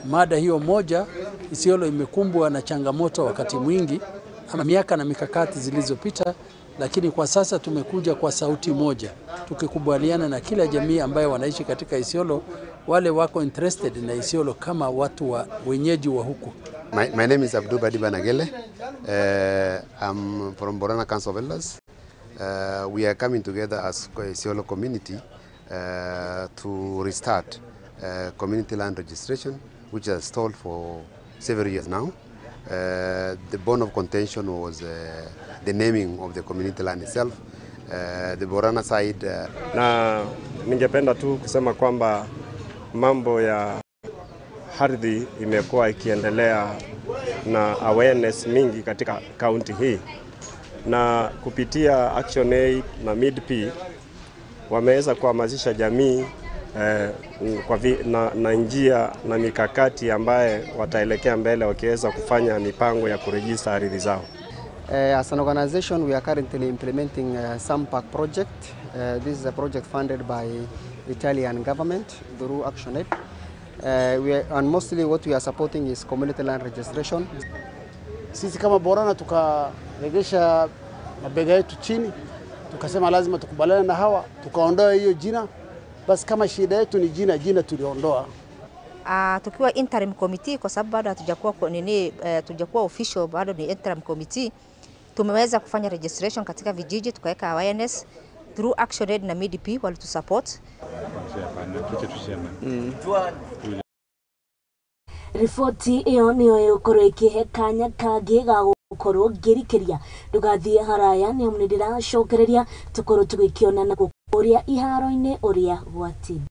Mada hiyo moja, Isiolo imekumbwa na changamoto wakati mwingi, ama miaka na mikakati zilizopita, lakini kwa sasa tumekuja kwa sauti moja, tukikubaliana na kila jamii ambayo wanaishi katika Isiolo, wale wako interested na Isiolo kama watu wa wenyeji wa huku. My name is Abdul Badi Banagele. I'm from Borana Council of Elders. We are coming together as Isiolo community to restart community land registration, which has stalled for several years now. The bone of contention was the naming of the community land itself. The Borana side Na ningependa tu kusema kwamba mambo ya ardhi imekuwa ikiendelea na awareness mingi katika kaunti hii, na kupitia Action Aid na MIDP wameweza kuhamasisha jamii na njia na mikakati ambaye wataelekea mbele wakiweza kufanya mipango ya kurejista ardhi zao. As an organization, we are currently implementing Sampak project. This is a project funded by Italian government through ActionAid. And mostly what we are supporting is community land registration. Sisi kama Borana tukaregesha mabega yetu chini, tukasema lazima tukubaliane na hawa, tukaondoa hiyo jina. Basi kama shida yetu ni jina, jina tuliondoa. Tukiwa interim committee, kwa sababu bado hatujakuwa nini, tujakuwa official, bado ni interim committee. Tumeweza kufanya registration katika vijiji, tukaweka awareness through ActionAid na MDP walitusupport. Riboti ĩyo nĩyo ĩgũkorwo ĩkĩhe kanya kangĩ ga gũkorwo ngĩrikĩria. Ndũgathiĩ haraya nĩ amu nĩndĩracokereria tũkorwo tũgĩkĩonana kũrĩa iharo-inĩ ũrĩa gwatinda.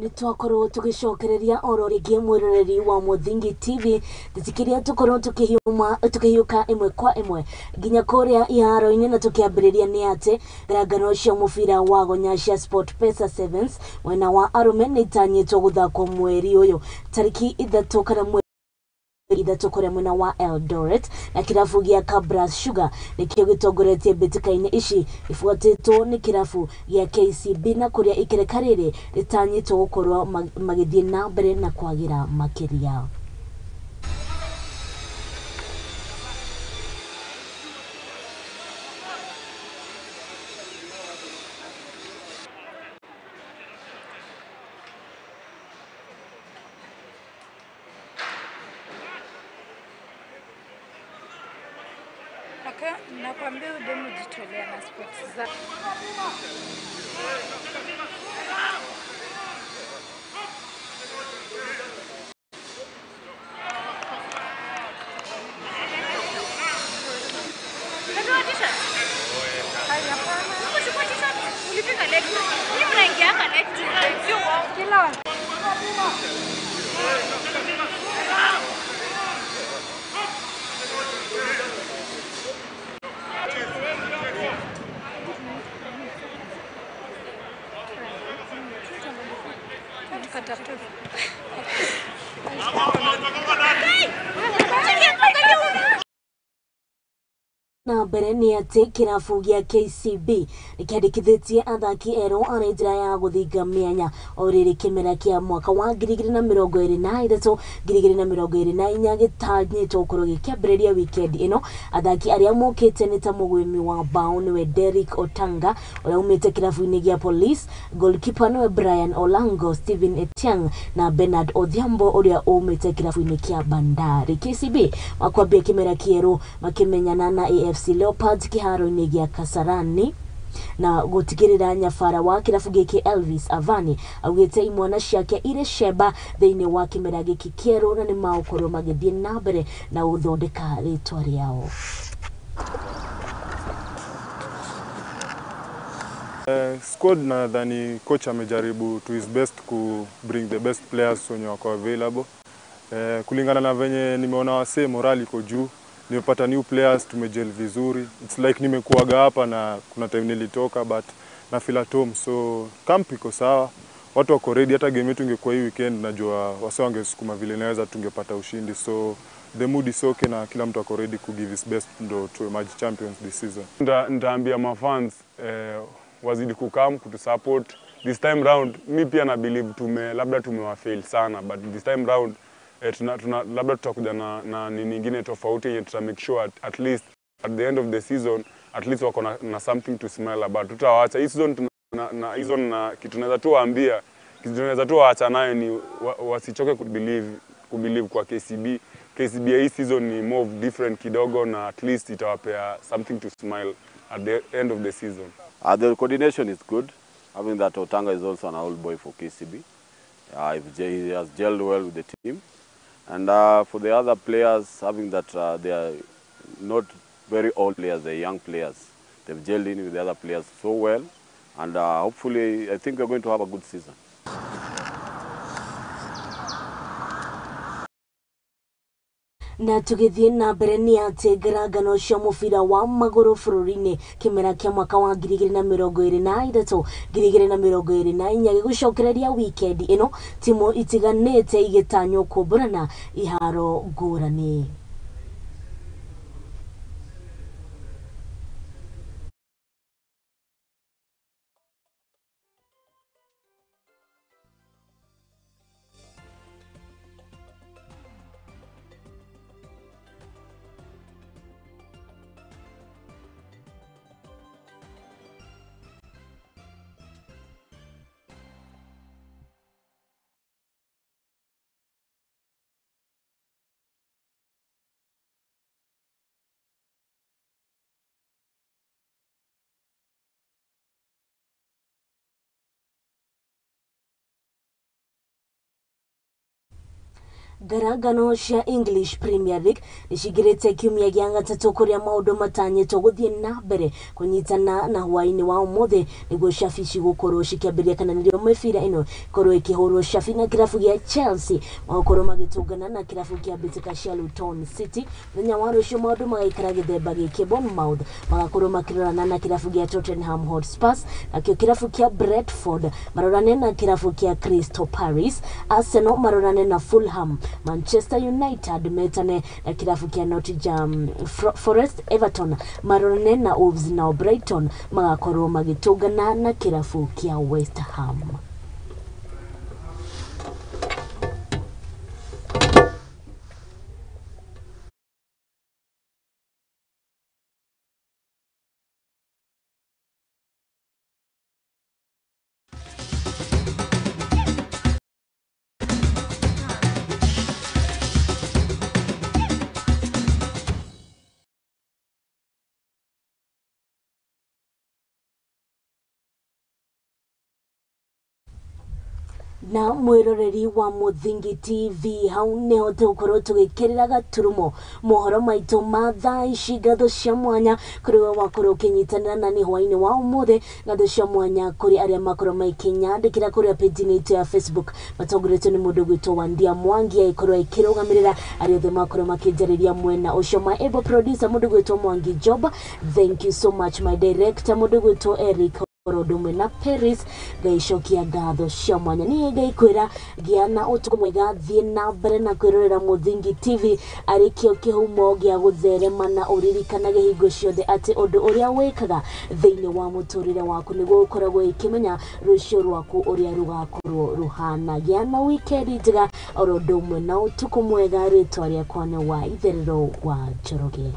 Nĩ twakorwo tũgĩcokereria oro rĩngĩ mwĩroreri wa Mũthingi TV tũtikiria tũkorwo tũkĩhiũka ĩmwe kwa ĩmwe nginya kũrĩa iharo-inĩ, na tũkĩambĩrĩria nĩ atĩ ngarangano cia mũbira wa gonya cia Sport Pesa Sevens mwena wa arũme nĩ itanyĩtwo gũthakwo mweri ũyũ tarĩki 3 kana mweri 3 kũrĩa mwena wa Eldoret, na kĩrabu gĩa Kabras Sugar nĩkĩo gĩtongoretie mbĩtĩka-inĩ ici ibuatĩtwo nĩ kĩrabu gĩa KCB, na kũrĩa ikereka rĩrĩ rĩtanyĩtwo gũkorwo magĩthiĩ na mbere na kwagĩra makĩria. Aka nakwambia udemu jitolea na sports za. Na mbere nĩ atĩ kĩrabu gĩa KCB nĩkĩandĩkithĩtie athaki erũ arĩ njĩra ya gũthinga mĩanya o rĩrĩ kĩmera kĩa mwaka wa 2023 2024 gĩtanyĩtwo gũkorwo gĩkĩambĩrĩria wikendi ĩno. Athaki arĩa mokĩte nĩ ta mũgwĩmi wa bao nĩwe Derrick Otanga ũrĩa umĩte kĩrabu-inĩ gĩa Police, goalkeeper nĩwe Brian Olango, Steven Etiang na Bernard Odhiambo ũrĩa umĩte kĩrabu-inĩ kĩa Bandari. KCB makwambia kĩmera kĩerũ makĩmenyana na AFC Leopards kĩharo-inĩ gĩa Kasarani na gũtigĩrĩra nyabara wa kĩrabu gĩkĩ Elvis Avani augĩte imwana ciake irĩ cemba thĩinĩ wa kĩmera gĩkĩ kĩerũ na nĩmagũkorwo magĩthiĩ na mbere na gũthondeka rĩtwa rĩao. Squad nadhani coach amejaribu to his best ku bring the best players wenye wako available. Kulingana na venye nimeona wasee morali iko juu. Nimepata new players, tumegel vizuri. It's like nimekuaga hapa na kuna time nilitoka but na feel at home. So camp iko sawa. Watu wako ready, hata game yetu ingekuwa hii weekend najua wase wangesukuma vile naweza tungepata ushindi. So the mood is okay na kila mtu ako ready ku give his best ndo to emerge champions this season. Nitaambia mafans wazidi kukam kutusupport. This time round mi pia na believe labda tumewafail sana, but this time round labda tutakuja na nini nyingine tofauti yenye tuta make sure at least at the end of the season at least wako na something to smile about. Tutawaacha hii season na hizo na kitu tunaweza tu waambia, kitu tunaweza tu waacha nayo ni wasichoke kubelieve kwa KCB. KCB hii season ni more different kidogo na at least itawapea something to smile at the end of the season. The coordination is good. Having that Otanga is also an old boy for KCB. He has gelled well with the team. And for the other players, having that they are not very old players, they're young players. They've gelled in with the other players so well. And hopefully, I think we're going to have a good season. Na tugithie na mbere ni ati ngarangano cia mubira wa maguru bururi-ini kimera kia mwaka wa 2023 2024 gigucokereria weekend ino timu itiganite igitanywo kumburana iharo ngurani. Ngarangano cia English Premier League nĩcingĩrĩte kiumia gĩa gatatũ kũrĩa maũndũ matanyĩtwo gũthiĩ na mbere kũnyitana na hwaĩ-inĩ wa ũmũthĩ nĩguo cabi cigũkorwo cikĩambĩrĩria kana nĩrĩo mĩbira ĩno ĩkorwo ĩkĩhũrwo cabi na kĩrabu gĩa Chelsea magakorwo magĩtũngana na kĩrabu kĩa mbĩtĩka cia Luton City. Mũthenya wa rũciũ maũndũ magaikara gĩthemba gĩkĩ Bournemouth magakorwo makĩrorana na kĩrabu gĩa Tottenham Hotspur, nakĩo kĩrabu kĩa Brentford marorane na kĩrabu kĩa Crystal Palace, Arsenal marorane na Fulham, Manchester United metane na kirabu kia Nottingham Forest, Everton marorane na Wolves na Brighton magakorwo magĩtũngana na kirabu kia West Ham. Na mwiroreri wa Muthingi TV, hau niho tugukorwo tugikirira gaturumo mohoro maitu ma thaa ici. Ngatho cia mwanya kuri we wakorwo ukinyitanira na ni hwaini wa umuthi. Ngatho cia mwanya kuri aria makorwo maikinyandikira kuria page-inĩ itũ ya Facebook, matongoretio nĩ mũndũ gwitwo Wandia Mwangi, aikorwo aikĩrũgamĩrĩra arĩa othe makorwo makĩnjarĩria mwena ũcio. My able producer, mũndũ gwitwo Mwangi Job, thank you so much. My director, mũndũ gwitwo Eric oro na Paris, ngaicokia ngatho cia mwanya. Niĩ ngaikwĩra gĩa na ũtukũ mwega, thiĩ na mbere na kwĩrorera Mũthingi TV arĩ kĩo kĩhumo gĩa gũtherema, na ũririkanage hingo ciothe atĩ ũndũ ũrĩa wĩkaga thĩinĩ wa mũtũrĩre waku nĩguo ũkoragwo ĩkĩmenya rũciũ rwaku ũrĩa rũgakorwo rũhana. Gĩa na wikendi njega oro ũndũ ũmwe na ũtukũ mwega. Rĩtwa rĩakwa nĩ wa Itherero wa Njoroge.